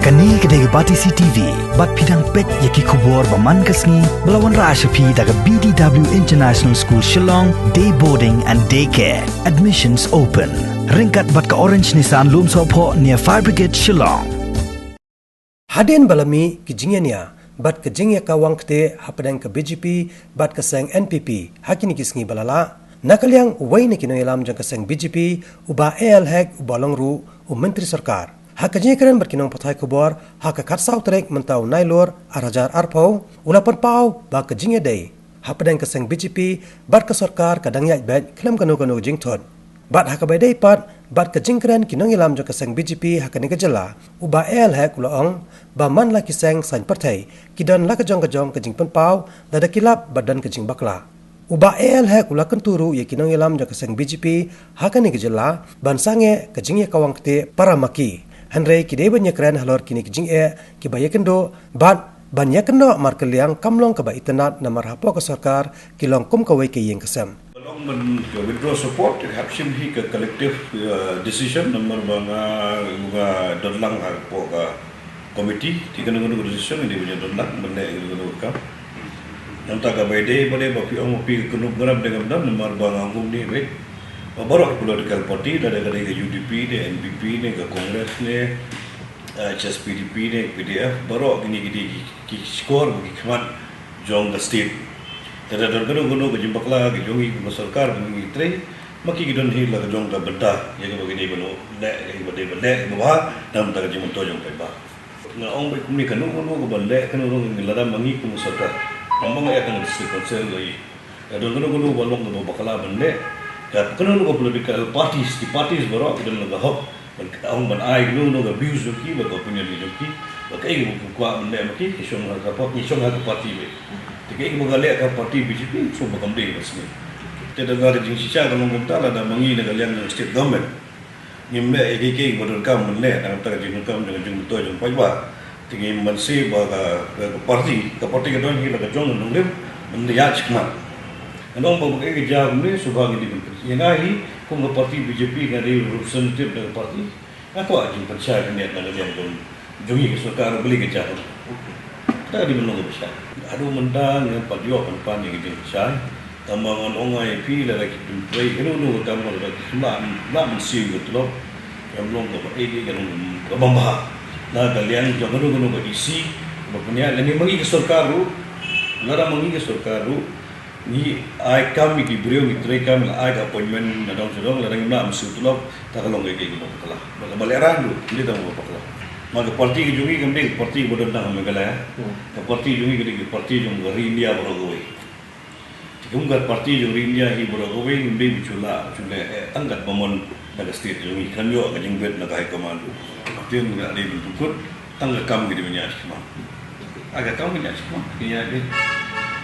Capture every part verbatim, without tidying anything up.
Kane ka dei ka Batesi T V, bad phi dang peit ïa ki khubor ba man ka sngi, ba la wanrah sha phi da ka B D W International School Shillong, Day Boarding and Day Care. Admissions open. Ryngkat bad ka Orange Nissan Lumsohphoh near Fire Brigade Shillong. Hadien ba la mih ki jingïania bad ka jingïakawang ktieh hapdeng ka B J P bad ka seng N P P ha kine ki sngi ba la lah, na ka liang uwei na ki nongïalam jong ka seng B J P, u Bah A L Hek, uba long ruh u Myntri Sorkar, ha ka jingïakren bad ki nongpathai khubor ha ka khatsaw tarik mynta u Nailur ar hajar arphew, u la pynpaw ba ka jingïadei hapdeng ka seng B J P bad ka sorkar ka dang ïaid beit khlem kano kano ka jingthut. Bad ha kaba ïadei pat bad ka jingkren ki nongïalam jong ka seng B J P ha kane ka jylla, u Bah A L Hek u la ong ba man la ki seng saiñ pyrthei ki don la ka jong ka jong ka jingpynpaw lada ki lap ba don ka jingbakla. U Bah A L Hek u la kyntu ruh ïa ki nongïalam jong ka seng B J P ha kane ka jylla ban sangeh ka jingïakawang ktieh para ma ki, hynrei ki dei ban ïakren halor kine ki jingeh kiba ïakynduh bad ban ïakynduh markylliang kam long kaba itynnad namar hapoh ka sorkar ki long kum kawei ka ïing ka sem. Ka long ban ka withdraw support, ka hap shim hi ka collective, uh, decision namar ba nga, nga don lang hapoh ka committee, te kano kano ka decision ngi dei ban ïa don lang ban leh kano kano ka kam. Nangta kaba ïadei ba dei ba phi ong ba phi ka kyndup ngarap dei kam don namar ba nga ong kumne beit. Ba baroh ki political party, lada ka dei ka U D P ne, N P P ne, ka Congress ne, H S P D P ne, P D F, baroh kine ki dei ki, ki shkor ba ki khmat jong ka state. Te lada don kano kano ka jingbakla ka jong ngi kum ka sorkar ba ngi trei, ma ki ki don hi la ka jong ka bynta ïa kaba ki dei ban leh, ïa kaba dei ban leh kaba bha na ka bynta ka jingmyntoi jong paidbah. Nga ong beit kumne, kano kano kaba leh, kano kano ngi lada ma ngi kum ka sorkar, ym ba nga ïa tang district council lei. Ka don kano kano ba long kaba bakla ban leh. Ka kano kano ka political parties, ki parties baroh ki don la ka hok ban ong ban ai kano kano ka views jong ki bad ka opinion jong ki, bad kaei kaba ki kwah ban leh ma ki, ki shong ha ka party, ki shong ha ka party beit. Te kaei kaba ka leh ka party B J P, shong ba kam dei ba sngewbha. Te da nga da jingshisha ka long kumta, lada ma ngi na ka liang jong state government ngim leh ïa kiei kiei ba donkam ban leh na ka bynta ka jingdonkam jong ka jingmyntoi jong paidbah, te ngim banse ba ka, ka, ka party, ka party ka don hi la ka jong ka nongrim ban ïaid shakhmat. Ngan ong ba kaei ka jia kumne, sngewbha ngin ïa pynpeit. Ïa nga hi kum ka party B J P, nga dei representative na ka party, nga kwah jingpynshai khyndiat na ka liang jong, jong ngi ka sorkar, balei ka jia. Kata ka dei ban long ka pynshai. Haduh mynta ngim pat ïoh ban pan ïa ka jingpynshai. Tangba ngan ong ïa phi, lada ki pyntrei kano kano ka kam, lada ki shu lah, lah mynsiem ka tulop, kam long kaba eh, ka long kaba bha na ka liang jong kano kano ka D C ba pynïaid. Lane ma ngi ka sorkar ruh, lada ma ngi ka sorkar ruh, ngi ai kam ïa ki briew, ngi trei kam, la ai ka appointment na dong sha dong, lada ngim lah mynsiem tulop, ta ka long kaei kaei kaba bakla. Ba, ba lehraiñ ruh, ym dei tang ba bakla. Ma ka party ka jong ngi kam dei ka party ba don tang ha Meghalaya. Hmm. Ka party jong ngi ka dei ka party jong ka ri India baroh kawei. Te kum ka party jong ri India hi baroh kawei, ngim dei ban shu lah, shu leh, eh, tang katba mon na ka state jong ngi, khlem ïoh ka jingbit na ka high command. Te nga dei ban pynkut, tang ka kam ngi dei ban ïaid shakhmat. Ah, ka kam ngi ïaid shakhmat, ngi ïaid beit.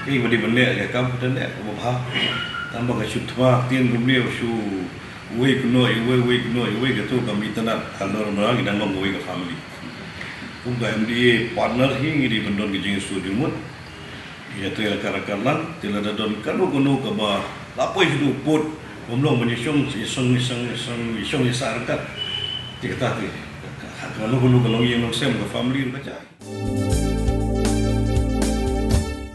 Kaei ba dei ban leh, ka kam ka dei ban leh kaba bha. Tang ba ka shu thma ktien kumne ba shu uwei kynnoh ïa uwei, uwei kynnoh ïa uwei, kato kam itynnad halor ba ngi dang long kawei ka family. Kum ka M D A partner hi ngi dei ban don ka jingsngewsih jingmut. Ïa trei la ka ra ka lang, te lada don kano kano kaba la poi sha u pud, bym long ban ïashong, ïashong, ïashong, ïashong, ïashong ïasah ryngkat. Te kata te, ka, ka, kano kano ka longïing longsem ka family ruh ka jia.